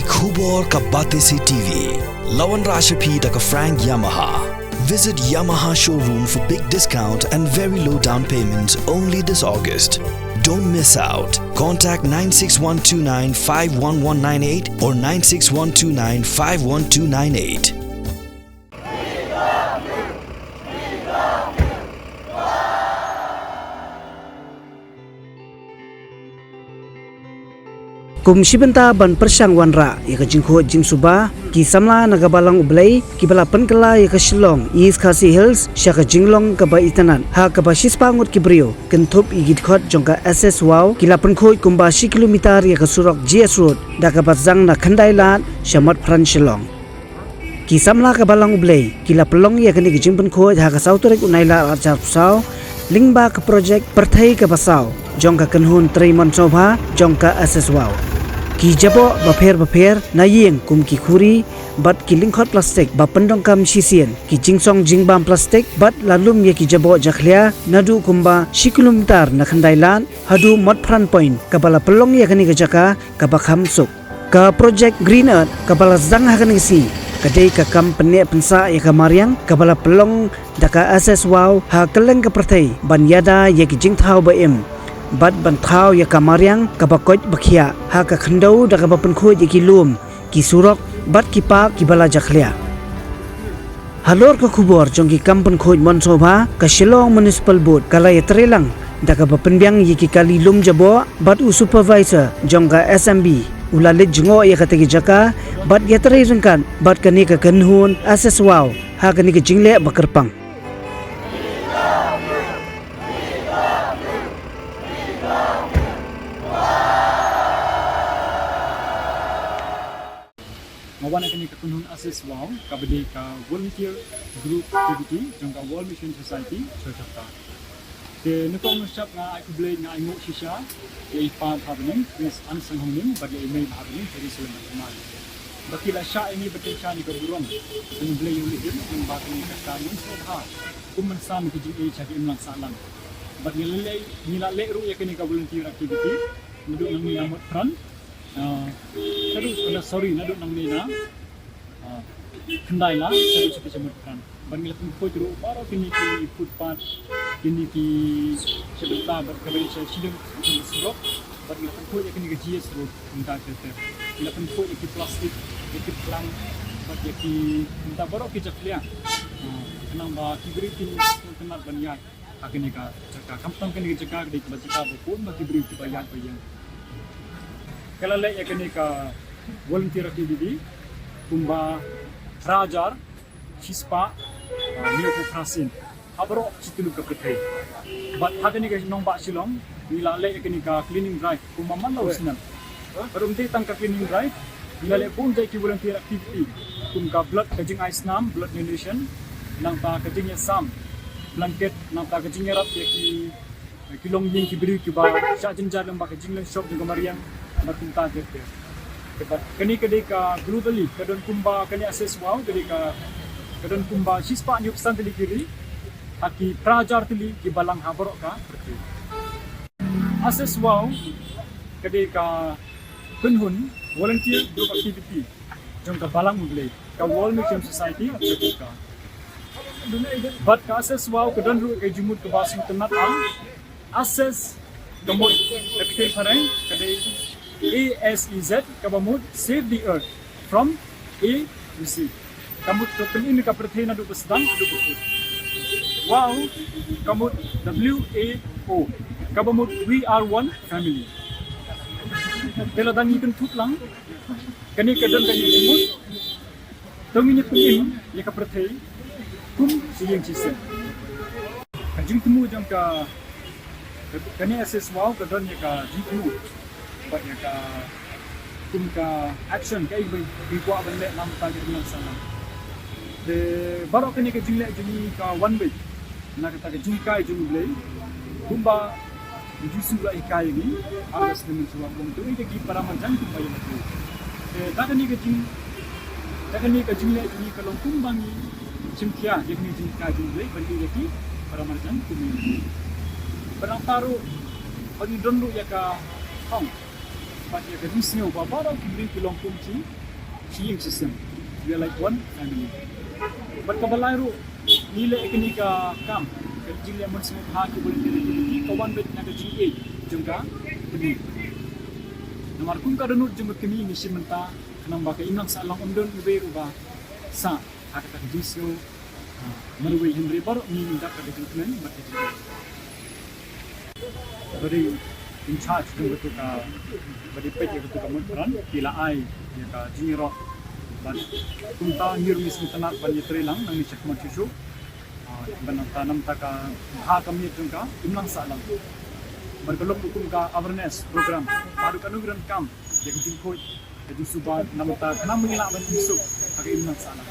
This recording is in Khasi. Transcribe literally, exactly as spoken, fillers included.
Khubor ka Batesi T V. La wanrah sha phi da ka Frank Yamaha. Visit Yamaha showroom for big discount and very low down payment only this August. Don't miss out. Contact nine six one two nine five one one nine eight or nine six one two nine five one two nine eight. Kum shi bynta ban pyrshang wanrah ïa ka jingkhuid jingsuba, ki samla na ka Balang U Blei kiba la pynkylla ïa ka Shillong East Khasi Hills sha ka jinglong kaba itynnad, ha kaba shispah ngut ki briew kynthup ïa ki dkhot jong ka S S Wow ki la pynkhuid kumba shi kilometer ïa ka surok G S Road, da kaba zang na Khyndai Lad sha Motphran Shillong. Ki samla ka Balang U Blei ki la pynlong ïa kane ka jingpynkhuid ha ka saw tarik u Nailar arhajar arphew saw, lyngba ka projek pyrthei kaba saw jong ka kynhun trei mon sngewbha jong ka S S Wow. Ki jaboh bapher bapher na ïing kum ki khuri bad ki lyngkhot plastik ba pyndonkam shisien, ki jingsong jingbam plastik bad la lum ïa ki jaboh jakhlia naduh kumba shi kilometer na Khyndai Lad haduh Motphran Point, kaba la pynlong ïa kane ka jaka kaba kham suk. Ka projek Green Earth kaba la zang ha kane ka sngi ka dei ka kam pynneh pynsah ïa ka mariang kaba la pynlong da ka S S Wow ha kylleng ka pyrthei ban ïada ïa ki jingthaw ba im bad ban thaw ïa ka mariang kaba koit ba khiah ha ka khyndew, da kaba pynkhuid ïa ki lum, ki surok bad ki park kiba la jakhlia. Halor ka khubor jong ki kam pynkhuid mon sngewbha, ka Shillong Municipal Board ka la ïatreilang da kaba pynbiang ïa ki kali lum jaboh bad u supervisor jong ka S M B u la leit jngoh ïa kata ka jaka bad ïatrei ryngkat bad kane ka kynhun S S Wow ha kane ka jingleh ba kyrpang. Nga wan ha kane ka kynhun S S Wow, kaba dei ka volunteer group activity jong ka World Mission Society Church of God. Te nyngkong nyngshap nga ai khublei, nga ai nguh shisha ïa i pa bha bneng Chris Anson Hongnim bad ïa i mei bha bneng Jerusalem Anson. Ba ki la shah ïa ngi ban pynshai ïa ka burom jong U Blei U Lehim, lyngba kane ka kam mon sngewbha kum ban sam ïa ka jingïeit sha ka imlang sahlang. Bad ngi la leh, ngi la leh ruh ïa kane ka volunteer activity naduh nangne na Motphran, ah, naduh, ah, sorry, naduh nangne na, ah, Khyndai Lad shaduh sha Motphran. Bad ngi la pynkhuid ruh baroh kine ki footpath, kine ki, sha bynta bad kaba shadien surok. Bad ngi la pynkhuid ïa kine ki G S Road kumta ter ter. Ngi la pynkhuid ïa ki plastik, ïa ki phlang bad ïa ki, kumta baroh ki jakhlia. Ah, khnang ba ki briew kin sngewtynnat ban ïaid ha kane ka jaka. Khamtam kane ka jaka ka dei kaba jaka ba bun ba ki briew kiba ïaid ba ïeng. Ka la leh ïa kane ka volunteer activity kumba phra hajar shispah, ah, hynñiewphew phra sien ha baroh shi tylli ka pyrthei. Bad ha kane ka nongbah Shillong ngi la leh ïa kane ka cleaning drive kumba man la u snem. Bad ym dei tang ka cleaning drive, ngi la leh bun jait ki volunteer activity kum ka blood, ka jingai snam, blood donation, nangta ka jingïasam blanket, nangta ka jingïarap ïa ki, ki longïing ki briew kiba shah jynjar lyngba ka jingleng shop jong ka mariang bad kumta ter ter. Bad kane ka dei ka globally, ka don kumba, kane S S Wow ka dei ka, ka don kumba shispah hynñiewphew san tylli ki ri ha ki phra hajar tylli ki balang ha baroh ka pyrthei. S S Wow ka dei ka kynhun volunteer group activity jong ka Balang U Blei, ka World Mission Society of Africa. Bad ka S S Wow ka don ruh ka jingmut kaba sngewtynnat, ah, S S ka mut ka ktien phareng ka dei A S E Z, kaba mut Save the Earth from A to Z. Ka mut ka pynim ïa ka pyrthei naduh ba sdang haduh ba kut. Wow ka mut W A O, kaba mut We Are One Family. Te lada ngi kynthup lang, kane ka don ka jingmut, to ngin ïa pynim ïa ka pyrthei kum shi ïing shi sem. Ka jingthmu jong ka, kane S S Wow ka don ïa ka jingthmu bad ïa ka, kum ka action kaei ba ngi kwah ban leh namar ka imlang sahlang. Te baroh kane ka jingleh jong ngi ka wan beit na kata ka jinghikai jong U Blei, kumba U Jisu u la hikai ïa ngi ha ka snem mynshuwa, ba ngin ïohi ïa ki para marjan kumba ïa U Blei. Te da kane ka jing, da kane ka jingleh jong ngi ka long kumba ngi shim khia ïa kane ka jinghikai jong U Blei ban ïohi ïa ki para marjan kumba ïa U Blei. Bad nangta ruh ba ngi don ruh ïa ka thong Bad ïa ka jingsngew ba baroh ki briew ki long kum shi, shi ïing shi sem. We are like one family. Bad kaba lai ruh, ngi leh ïa kane ka kam, ka jingleh mynsngew bha ki volunteer activity, ka wan beit na ka jingïeit jong ka kmie. Namar kum ka dohnud jong ka kmie ngi shim bynta, khnang ba ka imlang sahlang ym don uwei ruh ba sah ha kata ka jingsngew, ah, marwei, hynrei baroh ngi ngin dap da ka jingkmen bad ka jingkmen. Ba dei in charge jong katu ka, ba dei peit ïa katu ka Mut Khran, ki la ai ïa ka jingïaroh. Bad kumta ngi ruh ngi sngewtynnat ban ïatrei lang nangne shakhmat shuh shuh. Ah, ban nangta namar ka bha ka miet jong ka imlang sahlang. Bad ka long ruh kum ka awareness program, haduh katno ngi donkam ïa ka jingkhuid, ka jingsuba namar ka khnang ba ngin lah ban pynsuk ha ka imlang sahlang.